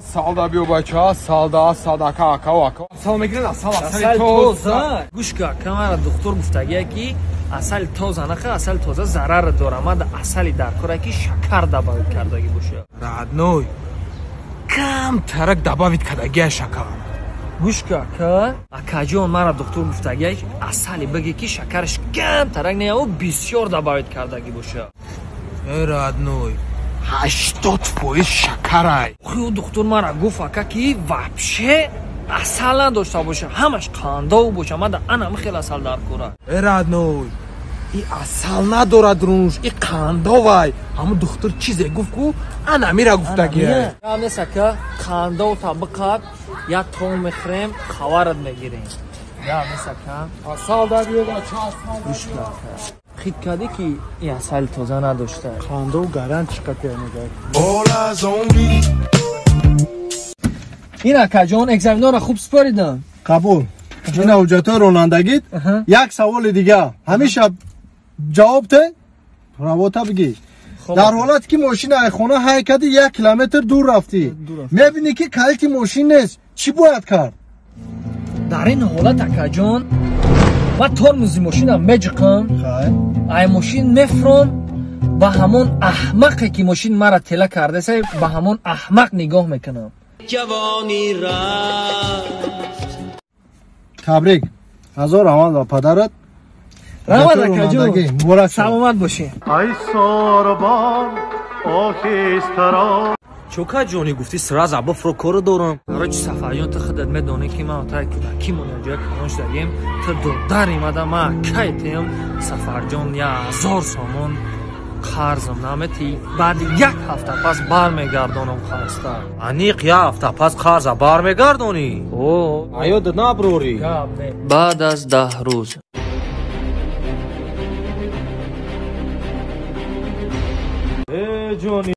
Асал да биё бача, асал да, асал да, ака, ака, ака. Асал мегирен, асал, асали тоза. Гӯш ка, камара духтур гуфтагия ки асали тоза наха, асали тоза зарар дора. Ма да асали дар кора ки шакар добавить кардагӣ боша. Родной, кам тарак добавить кардагия шакар. Гӯш ка, ака, акаҷон мара духтур гуфтагия асали бигӣ ки шакараш кам тарак не, ӯ бисёр добавить кардагӣ боша. Э, родной, 80% шакарай. Охи, духтур мара гуфт ака ки вообще асал надошта боша, ҳамаш қандов боша. Ма да анам хел асал дар кора. Э, родной, и асал надорад рунш, и қандовай. Ҳамун духтур чизе гуфт ку, анамира гуфтагия. Гап нест ака, қандов та биқаб, як том мехӯрем, хабарат мегирем. Гап нест ака. Асал да биё бача, асал. Гӯш ка ака. Хит кардӣ ки ин асали тоза надошта. Қандов гарант чӣ қатия мегӯяд. Ин акаҷон экзаменора хуб супоридам. Қабул. Ина ҳуҷҷатҳои ронандагит. Як саволи дига. Ҳамеша ҷавоб те, равота бигӣ. Дар ҳолате ки мошина ай хона ҳай кардӣ, 1 километр дур рафтӣ. Мебинӣ ки калити мошин нест. Чӣ бояд кард? Дар ин ҳолат акаҷон ман тормози мошинам меҷиқам, ай мошин мефуром, ба ҳамон аҳмақе ки мошин мара тела кардаса, ба ҳамон аҳмақ нигоҳ мекунам. Ҷавонӣ рафт. Табрик. Ҳазор раҳмат ба падарат. Раҳмат акаҷон. Саломат бошед. Ай сорбон оҳистаро. Чока ҷони гуфтӣ сразу бифро кору дорам. Короче, Сафарҷон, ту худат медонӣ ки ман тай кӯдакимон ҷоя калон шудагем. Ту додари мада, ман кай теем. Сафарҷон, 1000 сомон қарзам наметӣ, баъди як ҳафта пас бармегардонам қарзта. Аниқ як ҳафта пас қарза бармегардонӣ? О, аёдат наброрӣ. Гап не. Баъд аз 10 рӯз. Э, ҷони.